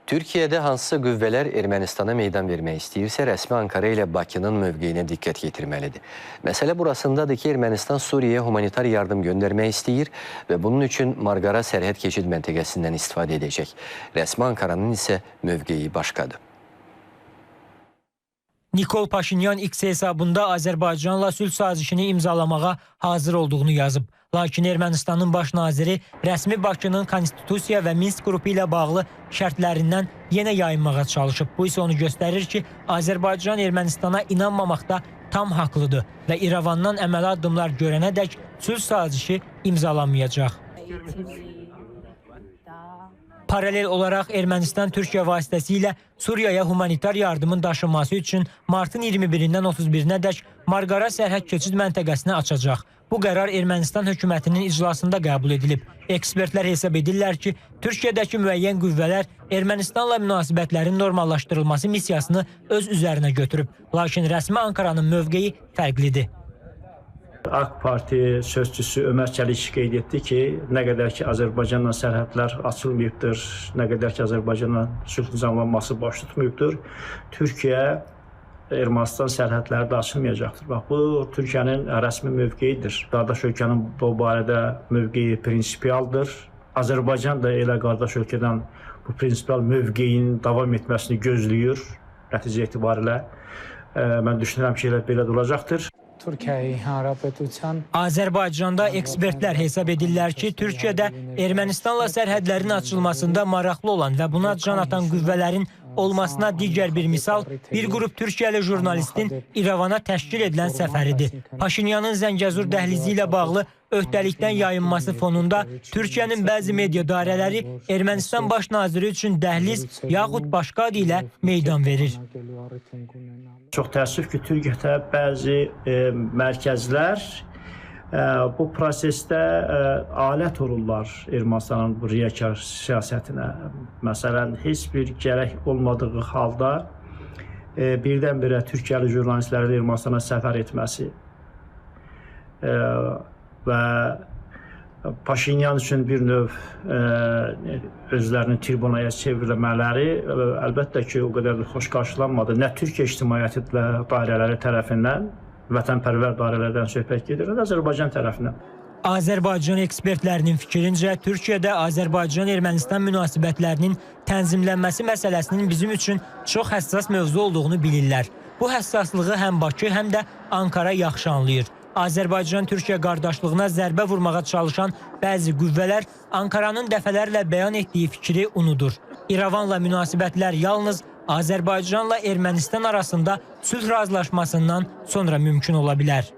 Türkiyədə hansısa qüvvələr Ermənistana meydan vermək istəyirsə, rəsmi Ankara ilə Bakının mövqeyinə diqqət yetirməlidir. Məsələ burasındadır ki, Ermənistan Suriyaya humanitar yardım göndərmək istəyir və bunun üçün Marqara sərhəd keçid məntəqəsindən istifadə edəcək. Rəsmi Ankaranın isə mövqeyi başqadır. Nikol Paşinyan X hesabında Azərbaycanla sülh sazişini imzalamağa hazır olduğunu yazıb. Lakin Ermənistanın baş naziri rəsmi Bakının Konstitusiya və Minsk qrupu ilə bağlı şərtlərindən yenə yayınmağa çalışıb. Bu isə onu göstərir ki, Azərbaycan Ermənistana inanmamaqda tam haqlıdır və İrəvandan əməli addımlar görənədək sülh sazişi imzalanmayacaq. Paralel olaraq Ermənistan Türkiyə vasitəsilə Suriyaya humanitar yardımın daşınması üçün martın 21-dən 31-nədək Marqara sərhəd keçid məntəqəsini açacaq. Bu qərar Ermənistan hökumətinin iclasında qəbul edilib. Ekspertlər hesab edirlər ki, Türkiyədəki müəyyən qüvvələr Ermənistanla münasibətlərin normallaşdırılması missiyasını öz üzərinə götürüb. Lakin rəsmi Ankaranın mövqeyi fərqlidir. AK Parti sözçüsü Ömər Çəlik qeyd etdi ki, nə qədər ki Azərbaycanla sərhədlər açılmayıbdır, nə qədər ki Azərbaycanla sülh nizamlanması baş tutmayıbdır, Türkiyə Ermənistan sərhədləri də açılmayacaqdır. Bax, bu Türkiyənin rəsmi mövqeyidir. Qardaş ölkənin bu barədə mövqeyi prinsipialdır. Azərbaycan da elə qardaş ölkədən bu prinsipial mövqeyinin davam etməsini gözləyir nəticə etibarilə. Mən düşünürəm ki, elə belə də olacaqdır. Azərbaycanda ekspertlər hesab edirlər ki, Türkiyədə Ermənistanla sərhədlərin açılmasında maraqlı olan və buna can atan qüvvələrin olmasına digər bir misal bir qrup Türkiyəli jurnalistin İrəvana təşkil edilən səfəridir. Paşinyanın Zəngəzur dəhlizi ilə bağlı öhdəlikdən yayınması fonunda Türkiyənin bəzi media dairələri Ermənistan baş naziri üçün dəhliz yaxud başqa adı ilə meydan verir. Çox təəssüf ki, Türkiyədə bəzi mərkəzlər bu prosesdə alət olurlar Ermənistanın bu riyakar siyasətinə. Məsələn, heç bir gərək olmadığı halda birdən-birə Türkiyəli jurnalistlərin Ermənistana səfər etməsi və Paşinyan üçün bir növ özlərini tribunaya çevirmələri əlbəttə ki, o qədər də xoş qarşılanmadı. Nə Türkiyə ictimaiyyəti dairələri tərəfindən, vətənpərvər dairələrdən söhbət gedir, nə də Azərbaycan tərəfindən. Azərbaycan ekspertlərinin fikrincə, Türkiyədə Azərbaycan-Ermənistan münasibətlərinin tənzimlənməsi məsələsinin bizim üçün çox həssas mövzu olduğunu bilirlər. Bu həssaslığı həm Bakı, həm də Ankara yaxşı anlayır. Azərbaycan-Türkiyə qardaşlığına zərbə vurmağa çalışan bəzi qüvvələr Ankaranın dəfələrlə bəyan etdiyi fikri unudur. İrəvanla münasibətlər yalnız Azərbaycanla Ermənistan arasında sülh razılaşmasından sonra mümkün ola bilər.